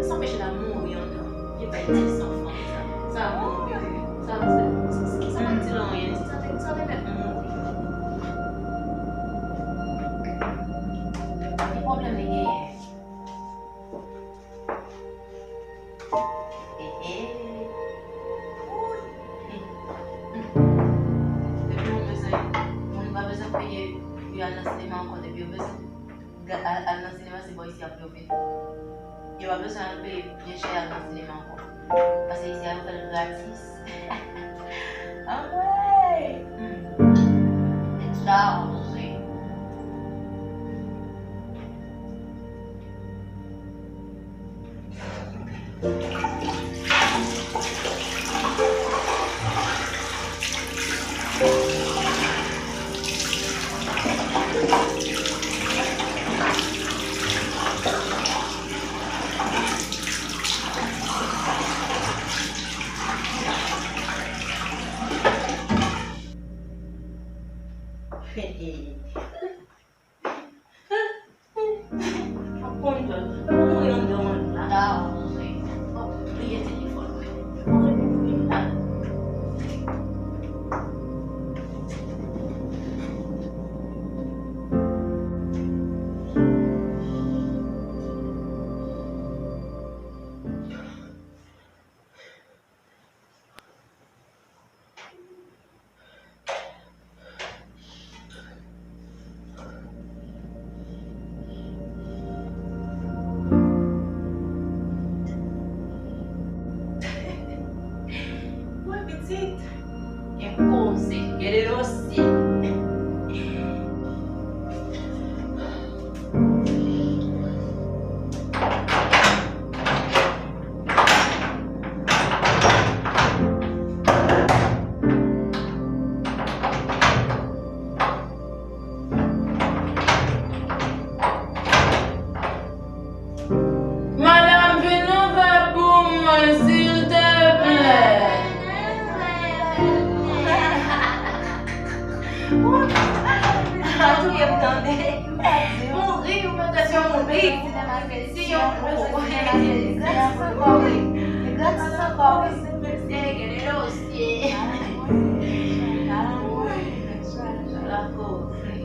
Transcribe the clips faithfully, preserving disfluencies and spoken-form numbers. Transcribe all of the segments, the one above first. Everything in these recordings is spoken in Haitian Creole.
Sa anpeche l ap mouri anndan. Li bay ti sanfan sa. Sa ap mouri. Sa, sa, sa, sa pa di l anyen. Sa te, sa te mèt mouri. Ki pwoblèm li genyen? Eh, eh. Wouy. Depi nou bezwen, moun pa bezwen peye pou yo al nan sinema ankò, depi yo bezwen ga-, al, al nan sinema, se bò isi a pou yo vin. Yo pa bezwen al peye byen chè al nan sinema ankò. Paske isi a yo fè l gratis. Anmwey! Hmm. Danje. Ap konn dòt. Ou mouri anndan an la. Danje. Bliye telefòn mwen. Ou mouri, mouri la. Mwen pitit. Gen koze, gen dosye. Madanm, vin ouvè pou mwen, silteplè. Ou touye m tande. Mouri, ou mèt mouri. Si yon gratis ankò, wi. Gratis ankò, wi. Mesye, gen de dosye. La koze.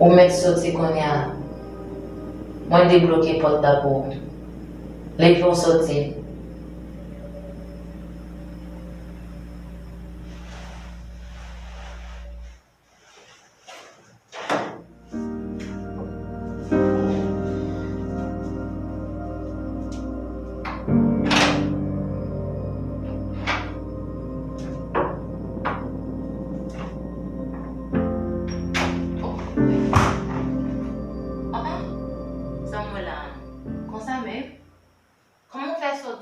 Ou mèt soti kounye a. Mwen debloke pòt la pou ou. Leve w soti. Sa m wè la, konsa menm? Kòman w fè sot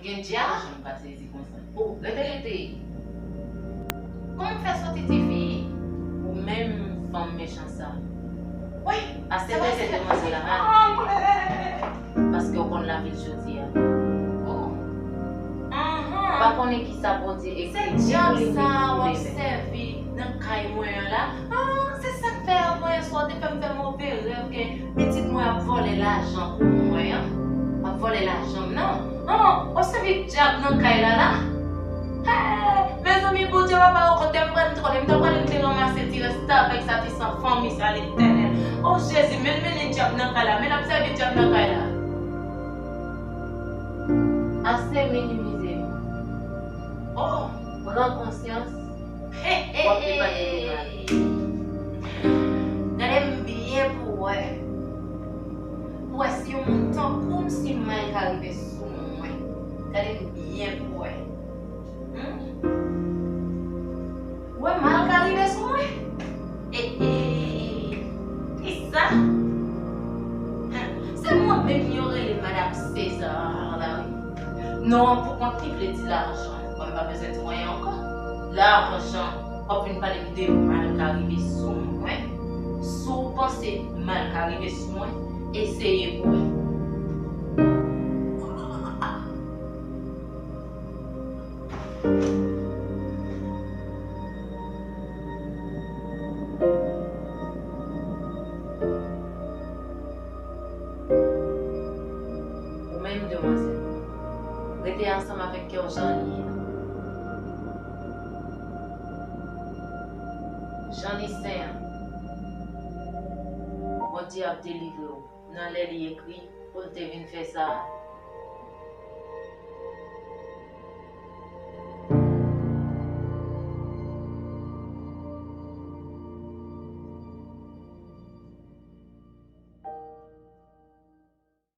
Gen dyab? Jan m pa sezi konsa. Oh, rete, rete. Kòman m fè soti tifi? Ou menm fanm mechan sa. Wi, aksepte se demwazèl la, ha? Paske w konn lavi l jodi a. Oh. Ou pa konnen ki sa Bondye ekri pou li menm pou demen. Se dyab sa w ap sèvi nan kay mwen an la. Ah, se sa k fè avan yè swa w te fè m fè move rèv ke pitit mwen ap vòlè lajan pou mwen an. Ap vòlè lajan m nan. Ah, w ap sèvi dyab nan kay la la. Hey, mezanmi, Bondye papa, okontè m pran twò, m ta pral te ranmase ti restavèk sa, ti san fanmi sa, Letènèl. Oh Jezi, men l mennen dyab nan kay la, men l ap sèvi dyab nan kay la. Ase minimize m. Oh, pran konsyans. W ap vin pale de mal. Gade m byen pou w wè. Pou w wè si yon moun tankou m, si mal ka rive sou mwen. Gade m byen pou w wè. Hmm? Ou wè mal ka rive sou mwen? E, e, e, e, e, kisa? Hen, se mwen menm yo rele Madanm César la, wi. Non an pou kont li vle di lajan. Bon, m pa bezwen di w anyen ankò. Lajan, w ap vin pale m de mal ka rive sou mwen. Si w panse mal ka rive sou mwen, eseye pou w wè. Ou menm, demwazèl, rete ansanm avèk kè w jan li ye a. Jan li sen an, Bondye ap delivre w nan lè li ekri pou l te vin fè sa a.